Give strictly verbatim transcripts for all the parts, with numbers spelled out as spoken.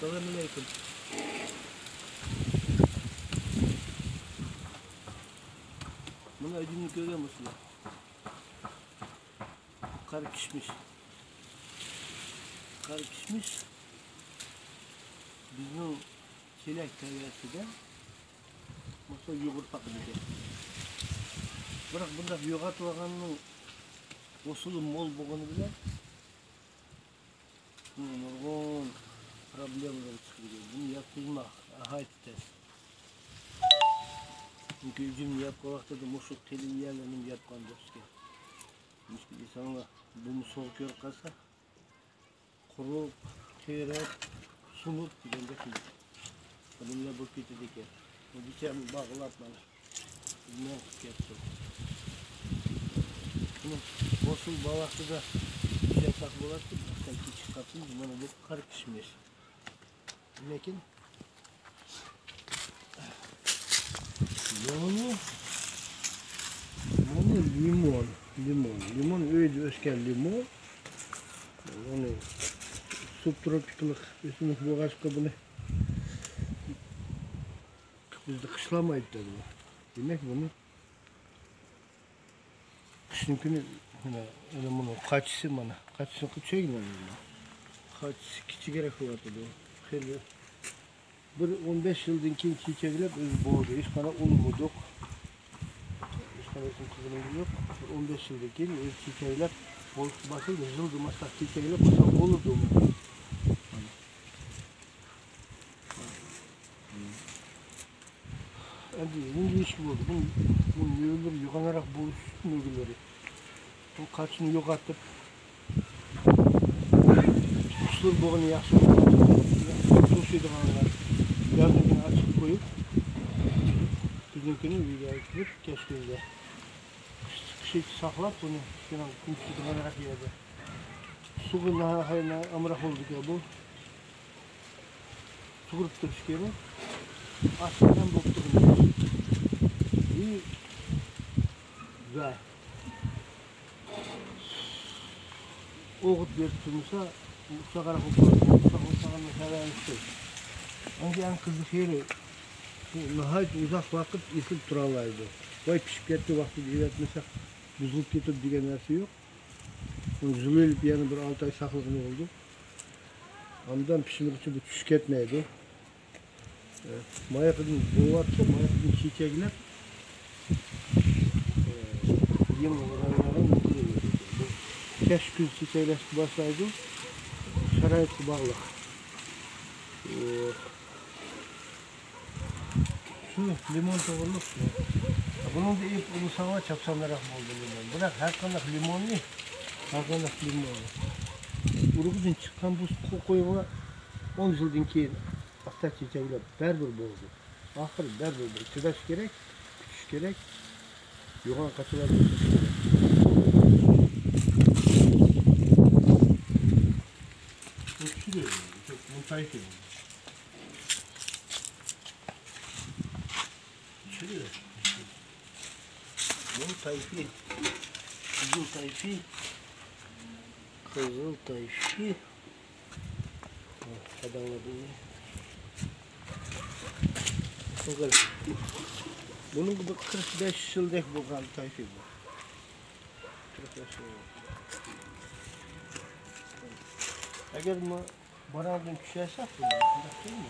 ئەسسالامۇئەلەيكۇم. مانا ئۈجۈمنى كۆرگەن بولسىلەر. قارا كىشمىش. قارا كىشمىش بىزنىڭ چېلەك تەۋەسىدە مۇشۇ يۇغۇرۇپ باقىدىكەن. بىراق بۇنداق يوغان تۇرغاننىڭ ھوسۇلى مول بولغىنى بىلەن نۇرغۇن پروبلېمىلار چىقىدىكەن. بۇنى ياتقۇزماق ناھايىتى تەس. چۈنكى ئۈجۈمنى ياتقان ۋاقتىدا مۇشۇ قېلىن يەرلەرنى ياتقان بولسىكەن. مۇشۇ دېسەڭلار، بۇمۇ سوغۇق كۆرۈپ قالسا، قۇرۇپ، قېرىپ، سۇنۇپ دېگەندەك بىلىملەر بولۇپ كېتىدىكەن. بۇ بىچارىنى باغلاپ مانا نېمە قىلىپ كەتتى. بۇنى ھوسۇل بار ۋاقتىدا ئىشلەتسەك بولاتتى، بىر خىل كېچىكىپ قاپتىمىز. مانا بۇ قارا كىشمىش. لېكىن بۇنى، بۇنى لىمون، لىمون، لىمون ئۆيدە ئۆسكەن لىمون. ئۇنى سۇبتروپىكلىق ئۆسۈملۈك بولغاچقا بۇنى بىزدە قىشلىمايدۇ دەيدۇ. دېمەك بۇنى قىشنىڭ كۈنى مانا، ئەنە مۇنۇ قاچىسى مانا، قاچىسىنى چۈشەنگىلى مانا. قاچىسى كىچىكرەك بولۇۋاتىدۇ. خېلى بىر ئون بەش يىلدىن كېيىن چېچەكلەپ ئۆزى بولدى. ھېچقانداق ئۇلىمىدۇق. ھېچقانداق قىزىلىمىز يوق. بىر ئون بەش يىلدىن كېيىن ئۆزى چېچەكلەپ بولۇپ باشلىدى. يىلدا مۇشۇنداق چېچەكلەپ بولسا بولىدۇ. ئەمدى نېمە دېيىشكە بولىدۇ؟ بۇ، بۇ مېۋىلىرى يوغانراق بولۇش ئۈچۈن مېۋىلىرى. بۇ قاچىنى يوغىنىتىپ، قۇشلار بولغىنى ياخشى. توشۇيدىغانلار يازنىڭ كۈنى ئاچىقىپ قويۇپ، كۈزنىڭ كۈنى ئۆيگە ئەكىرىپ، كەچ كۈزدە قىش چىقىشىچە ساقلاپ، بۇنى كىچىككىنە كۈمشىتىدىغانراق يەردە. سۇغا ناھايىتى ئامراق بولىدىكەن بۇ. سۇغۇرۇپ تۇرۇش كېرەك. ئاستىدىن بولۇپ تۇرىدۇ. ۋە ئوغۇت بېرىپ تۇرمىسا، ئۇششاقراق بولۇپ قالىدۇ. ئۇششاق بولۇپ قالغاندا سەۋەبى شۇ. ئەمدى ئەڭ قىزىق يېرى، بۇ ناھايىتى ئۇزاق ۋاقىت ئېسىلىپ تۇرالايدۇ. ۋاي پىشىپ كەتتى، ۋاقتىدا ئېۋەتمىسەك بۇزۇلۇپ كېتىدۇ دېگەن نەرسە يوق. ئۇنى زۇۋ ئېلىپ يەنە بىر ئالتە ئاي ساقلىغىلى بولىدۇ. ئاندىن پىشمىغۇچە بۇ چۈشۈپ كەتمەيدۇ. ئە، مايىقىدىن بولۇۋاتسا، مايىقىدىن چېچەكلەپ، ئە، يېڭى ئورانلارغا مۇمكىن بولىدۇ. بۇ كەچ كۈز چېچەكلەشكە باشلايدۇ. شارائىتقا باغلىق. ئۇ، شۇ لىمون توغرىلىق شۇ. بۇنىڭدا ئېيىپ ئۇلىساڭلار چاپسانراق بولىدۇ لىمون. بىراق ھەر قانداق لىموننى، ھەر قانداق لىموننى ئۇرۇقىدىن چىققان بۇ قوقۇيغا ئون يىلدىن كېيىن ئاستا چېچەكلەپ بەرىبىر بولىدۇ. ئاخىرى بەرىبىر بولىدۇ. چىداش كېرەك، كۈتۈش كېرەك. يوغان قاچىلاردا كۈتۈش كېرەك. بۇ چۈشىدۇ، بۇ تايىقى. چۈشىدۇ. بۇ تايىقى. قىزىل تايىقى. قىزىل تايىقى. بۇنىڭ بىر قىرىق بەش يىلدەك بولغان تايىقى بۇ. قىرىق بەش يىل. ئەگەر ما-، باراڭدىن چۈشۈرسەك بۇنى، شۇنداق دەيمۇ؟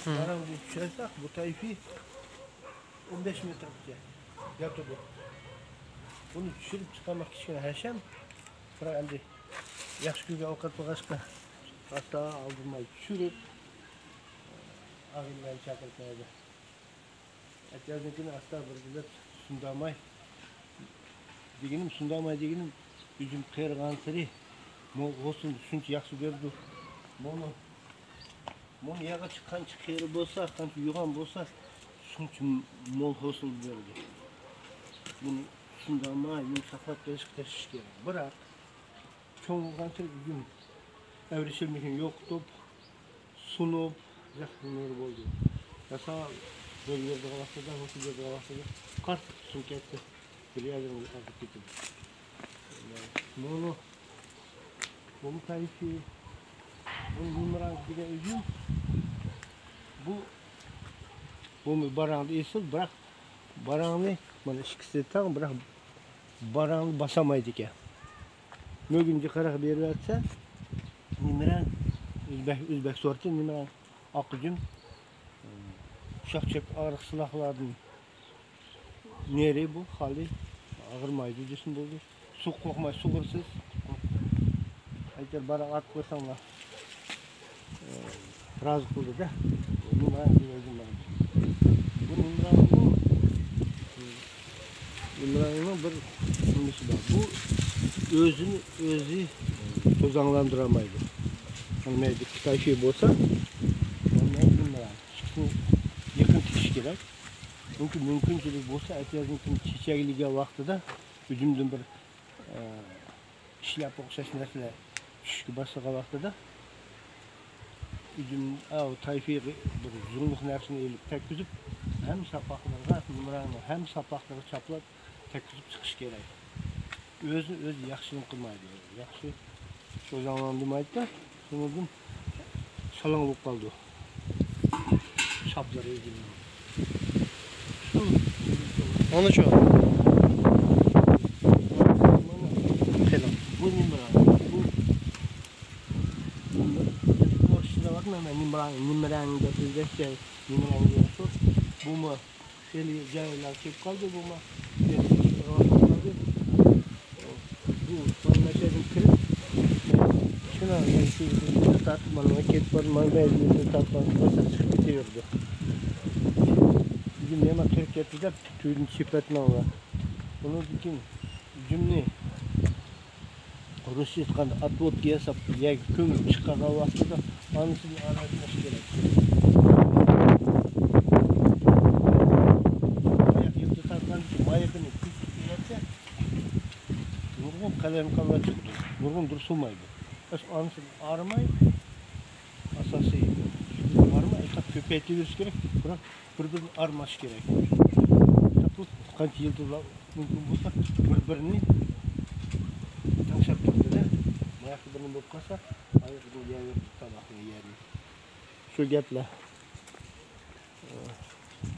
باراڭدىن چۈشۈرسەك بۇ تايىقى ئون بەش مېتىرغىچە ياتىدۇ. بۇنى چۈشۈرۈپ چىقارماق كىچىككىنە ھەشەم، بىراق ئەمدى ياخشى كۈنگە ئاۋقات بولغاچقا، ئاستا ئالدىرىماي چۈشۈرۈپ، ئاغىنىلەرنى چاقىرىپ ھازىر. ئەتىيازدىن كېيىن ئاستا بىر بىلەپ سۇنداماي دېگىنىم، سۇنداماي دېگىنىم، ئۈجۈم قېرىغانسېرى مول ھوسۇل شۇنچە ياخشى بېرىدۇ. مانا، مانا ياغىچى قانچە قېرى بولسا، قانچە يوغان بولسا، شۇنچە مول ھوسۇل بېرىدۇ. بۇنى سۇنداماي، بۇنى ساقلاپ قېلىشقا تىرىشىش كېرەك. بىراق، چوڭ بولغانسېرى ئۈجۈم ئەۋرىشىلمىشىنى يوقىتىپ، سۇنۇپ، ياخشى نېمىلەر بولدى. ياسا بۆل بېرىدىغان ۋاقتىدا، ھوسۇل بېرىدىغان ۋاقتىدا قاتتىق سۇ كەتتى. بىر يەردىن ئاغىپ كېتىدۇ. مۇنۇ، بۇمۇ تايىقى، بۇ بۇمېرانگ دېگەن ئۈجۈم. بۇ، بۇمۇ باراڭدا ئېسىل، بىراق باراڭنى، مانا ئىككىسى تەڭ، بىراق باراڭنى باسالمايدىكەن. مۆگۈنگە قاراپ بېرىۋەتسە، نېمە رەڭ؟ ئۆزبەك، ئۆزبەك سورتى نېمە رەڭ؟ ئاق ئۈجۈم. ئۇششاق چۆپ ئارىق سىلاقلاردىن نېرى بۇ خالىي، ئاغرىمايدۇ دېسىمۇ بولىدۇ. سۇ قوقماي سۇغۇرسىز. ئەگەر باراڭ ئارتىپ قويساڭلار، ئە، رازى قىلدى-دە. بۇ نېمە دېيەلىگىن مانا. بۇ نېمە، نېمىرانىڭ بىر نېمىسى بار. بۇ ئۆزىنى ئۆزى توزاڭلاندۇرالمايدۇ. مانا مەيدە خىتاي شېيى بولسا، مانا نېمىران. بۇ يېقىن تىكىش كېرەك. چۈنكى مۇمكىنچىلىك بولسا، ئەتىيازنىڭ كۈنى چېچەكلىگەن ۋاقتىدا ئۈجۈمدىن بىر، ئە، ئىشلەپ ئوخشاش نەرسىلەر چۈشۈشكە باشلىغان ۋاقتىدا ئۈجۈم، ئاۋۇ تايفىغا بىر زۇڭلۇق نەرسىنى ئېلىپ تەگكۈزۈپ، ھەممە ساپاقلىرىغا، نېمىراننىڭ ھەممە ساپاقلىرىغا چاپلاپ تەگكۈزۈپ چىقىش كېرەك. ئۆزىنى ئۆزى ياخشى نېمە قىلمايدۇ. ياخشى شۇ زامان دېمەيدۇ. شۇنىڭدىن شالاڭ بولۇپ قالىدۇ. شاپلىرى ئۆزىنىڭ. شۇ. ئۇنىچۇ؟ قېنى؟ بۇ نېمە؟ بۇ، بۇ ئورۇسچىدا بار، مانا نېمە، نېمە رەڭ دەپ ئۆزبەكچە نېمە رەڭ دېگەن شۇ. بۇمۇ خېلى جايلار كېلىپ قالدى، بۇمۇ خېلى كېلىپ قالدى. بۇ ماشىنىدىن كىرىپ، شۇنىڭ يەنە شۇ تارتىپ، مانا كېتىپ بارىدۇ، مانا بەزى تارتىپ، باشقا چىقىپ كېتىۋېرىدۇ. بۈگۈن نېمە قىلىپ كەتتى دەپ، تۈۋىدىن چېپەتمەڭلار. بۇنىڭدىن كېيىن ئۈجۈمنى رۇسچە ئېيتقاندا، ئوتۋودكا ياساپ، يەرگە كۆمۈپ چىقارغان ۋاقتىدا ئانىسىدىن ئارىلاشتۇرۇش كېرەك. ماياق يىلتىز تارتقاندىن كېيىن مايىقىنى كۆيدۈرۈپ بېرەتتى. نۇرغۇن قەلەمكانلار چىقىدۇ. نۇرغۇن دۇرۇس بولمايدۇ. بەس ئانىسىدىن ئارىماي، ئاساسىي ئارىماي، ئەسقات كۆپەيتىۋېرىش كېرەك. بىراق بىر-بىرىنى ئارىماش كېرەك. قانچە يىلتىزلار مۇمكىن بولسا، بىر-بىرىنى تەڭشەپ تۇرىدۇ-دە. ماياقتا بىر نېمە بولۇپ قالسا، ئايىغىدىن يەۋېرىدۇ تاماقنى يەرنى. شۇ گەپلەر.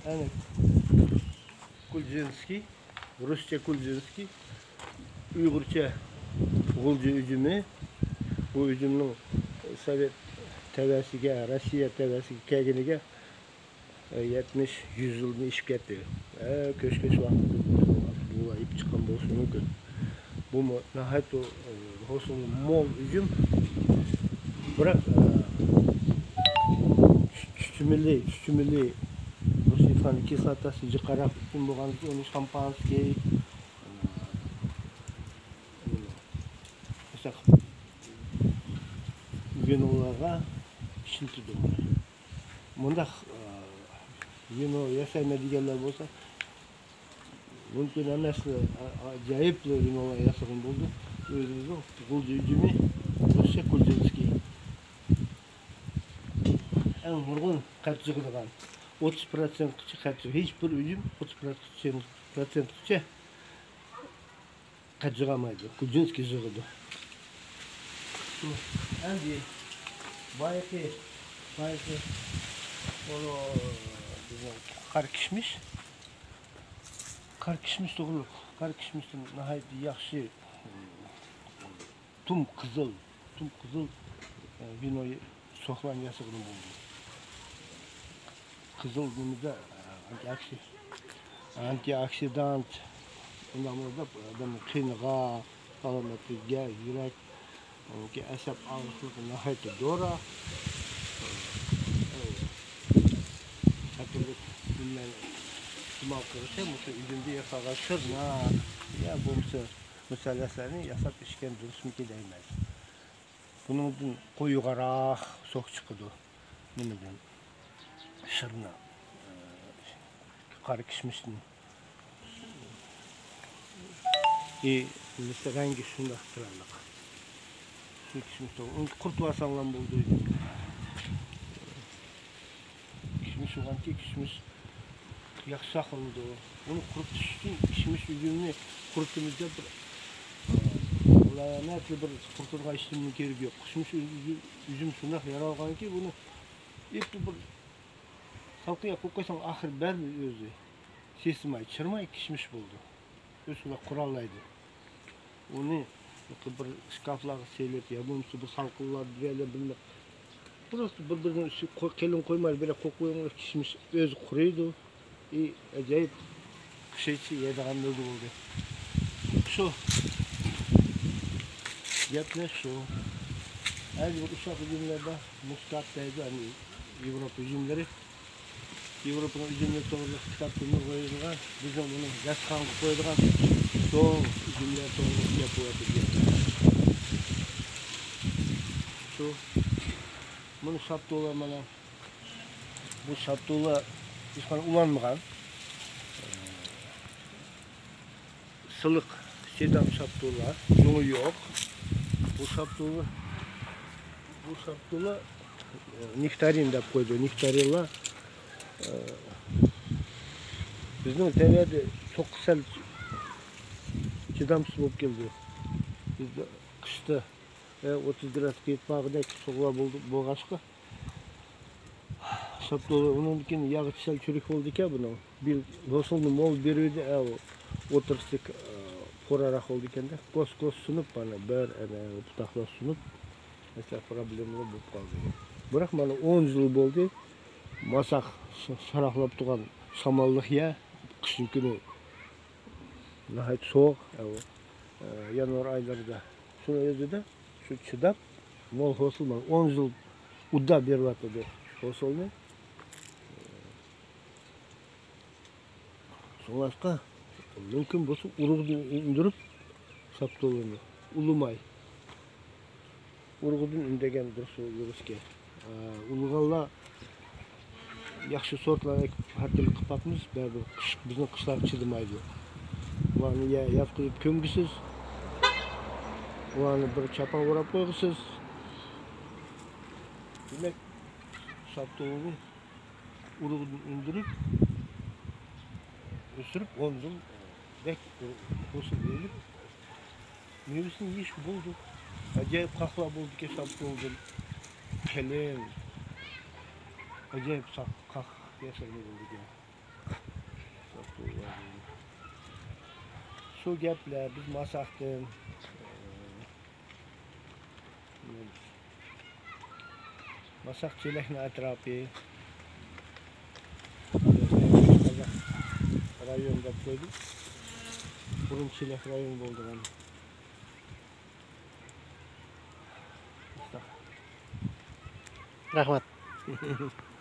ئەنە، گۇلجىنسكىي، رۇسچە گۇلجىنسكىي، ئۇيغۇرچە غۇلجا ئۈجۈمى. بۇ ئۈجۈمنىڭ سوۋېت تەۋەسىگە، روسىيە تەۋەسىگە كەلگىنىگە يەتمىش، يۈز يىلدىن ئېشىپ كەتتى. ھە، كۆچ-كۆچ ۋاقتىدا بۇ يىپ چىققان بولۇشى مۇمكىن. بۇمۇ ناھايىتى، ئە، ھوسۇلى مول ئۈجۈم. بىراق، ئە، چۈچۈمىلى، چۈچۈمىلى، رۇسىيە كىسلاتاسى جىقراق ئۈستۈن بولغاندىكىن ئۇنى شامپانسكىي، ئە، نېمە، ۋىنولارغا ئىشلىتىدۇ. مۇنداق، ئە، ۋىنو ياسايمەن دېگەنلەر بولسا، مۇمكىن ئەمەس، ئە، ئاجايىپ ۋىنولار ياسىغىلى بولىدۇ. ئۆزىمىزنىڭ غۇلجا ئۈجۈمى، رۇسچە گۇلجىنسكىي. ئەڭ نۇرغۇن قەد يىغىدىغان، ئوتتۇز پىروتسېنتقىچە قەد يىغىدۇ. ھېچ بىر ئۈجۈم ئوتتۇز پىروتسېنتقىچە قەد يىغالمايدۇ، گۇلجىنسكىي يىغىدۇ. شۇ، ئەمدى بايىقى، بايىقى، ئۇ، بىزنىڭ قارا كىشمىش، قارا كىشمىش توغرۇلۇق، قارا كىشمىشتىن ناھايىتى ياخشى، تۇم قىزىل، تۇم قىزىل، ئە، ۋىنو سوكلارنى ياسىغىلى بولىدۇ. قىزىل نېمىدە، ئانتىئاكسىدانت، ئۇنداق بولۇپ ئادەمنىڭ قېنىغا، سالامەتلىكىگە، يۈرەك، ئەسەب ئاغرىقلىقى ناھايىتى دورا. ھەر تۈرلۈك نېمىلەرنى ئىستېمال قىلىشى، مۇشۇ ئۈجۈمدە ياسالغان شىرنا يا بولمىسا مۇسەللەسلەرنى ياساپ ئىچكەن دۇرۇسمىكىن دەيمەن. بۇنىڭدىن قويۇقراق سوك چىقىدۇ. نېمىدىن؟ شىرنا، ئى، قارا كىشمىشتىن. ئى، رەڭگى شۇنداق چىرايلىق. شۇ كىشمىشتە ئۇنى قۇرۇتۇۋالساڭلار بولىدۇ. كىشمىش بولغانكى، كىشمىش ياخشى ساقلىنىدۇ. ئۇنى قۇرۇتۇش ئۈچۈن كىشمىش ئۈجۈمىنى قۇرۇتىمىز دەپ بىر، ئى، لەنەتلىك بىر قۇرۇتىدىغان ئىشلىرىمنىڭ كېرىكى يوق. كىشمىش ئۈجۈم، ئۈجۈم شۇنداق يارالغانكى، بۇنى ئېپتۇ بىر خەلقىگە قويۇپ قويساڭ، ئاخىر بەرىبىر ئۆزى سېسىماي، چىرىماي، كىشمىش بولىدۇ. ئۆزى قۇراللايدۇ. ئۇنى بىر شكافلارغا سېلىپ، يا بولمىسا بۇ سالقىنلاردا بىر يەرلەر بىلمەي، پروستو بىر-بىرىنىڭ ئۈستىگە قوي-، قېلىن قويماي، بىر يەر قويۇپ قويۇڭلار، كىشمىش ئۆزى قۇرۇيدۇ. ئى، ئەجايىپ خۇشىچى يەيدىغان مېۋە بولدى. شۇ گەپنى شۇ. ھەر بىر ئۇششاق ئۈجۈملەردە مۇسكات دەيدۇ، يەنى ياۋروپا ئۈجۈملىرى. ياۋروپانىڭ ئۈجۈملىرى توغرىلىق كىتابتىمۇ قويۇلغان، بىزنىڭ بۇنى دەستىخانغا قويىدىغان چوڭ ئۈجۈملەر توغرىلىق گەپ بولۇۋاتىدۇ. شۇ، بۇنى شاپتۇلى مانا. بۇ شاپتۇلى ھېچقانداق ئۇلانمىغان. سىلىق سىدام شاپتۇلى، جۇڭى يوق. بۇ شاپتۇلى، بۇ شاپتۇلى، ئە، نېكتارىن دەپ قويدى. نېكتارىنلار، ئە، بىزنىڭ تەبىئەتتە سوغۇققا سەل چىدامسىز بولۇپ كەلدى. بىزدە قىشتا ئە، ئوتتۇز گرادۇسقا يېتىپ بارغۇدەك سوغۇقلار بولدى، بولغاچقا، شاپتۇلى ئۇنىڭدىن كېيىن ياغىچى سەل چۈرۈك بولىدىكەن بۇنىڭ. بىل-، ھوسۇلنى مول بېرىۋىدى، ئە، ئوتتۇرىسى، ئە، پوراراق بولىدىكەن-دە. گوس-گوس سۇنۇپ، مانا، بىر، ئەنە، پۇتاقلار سۇنۇپ، مەسىلەن، پروبلېمىلار بولۇپ قالدى. بىراق، مانا، ئون يىل بولدى. ماساق ش-، شاراقلاپ تۇرغان شاماللىق يەر، قىشنىڭ كۈنى ناھايىتى سوغۇق، ئە، يانۋار ئايلىرىدا. شۇنىڭ ئۆزىدە شۇ چىداپ، مول ھوسۇل، مانا، ئون يىل ئۇددا بېرىۋاتىدۇ ھوسۇلنى. شۇڭلاشقا مۇمكىن بولسا ئۇرۇقدىن ئۈندۈرۈپ، شاپتۇلىنى ئۇلىماي، ئۇرۇقىدىن ئۈندىگەن دۇرۇس بولىدىكەن. ئۇلىغانلار ياخشى سورتلارنى ھەر تۈرلۈك قىلىپ باقىمىز، بەرىبىر قىش، بىزنىڭ قىشلارغا چىدىمايدۇ. ئۇلارنى يە-، ياتقۇزۇپ كۆمگۈسىز، ئۇلارنى بىر چاپان ئوراپ قويغۇسىز. دېمەك، شاپتۇلىنى ئۇرۇقىدىن ئۈندۈرۈپ، ئۆستۈرۈپ، ئون يىل بەك ھوسۇل ئېلىپ، مېۋىسىنى يېيىشكە بولىدۇ. ئاجايىپ قاقلار بولىدىكەن شاپتۇلىدىن. قېلىن، ئاجايىپ ساق-، قاق ياسالما بولىدىكەن. شۇ گەپلەر، بىز ماساقتىن، ماساق چېلەكنىڭ ئەتراپى، قازاق رايون دەپ قويدۇم. بۇرۇن چېلەك رايون بولىدىغان. رەھمەت.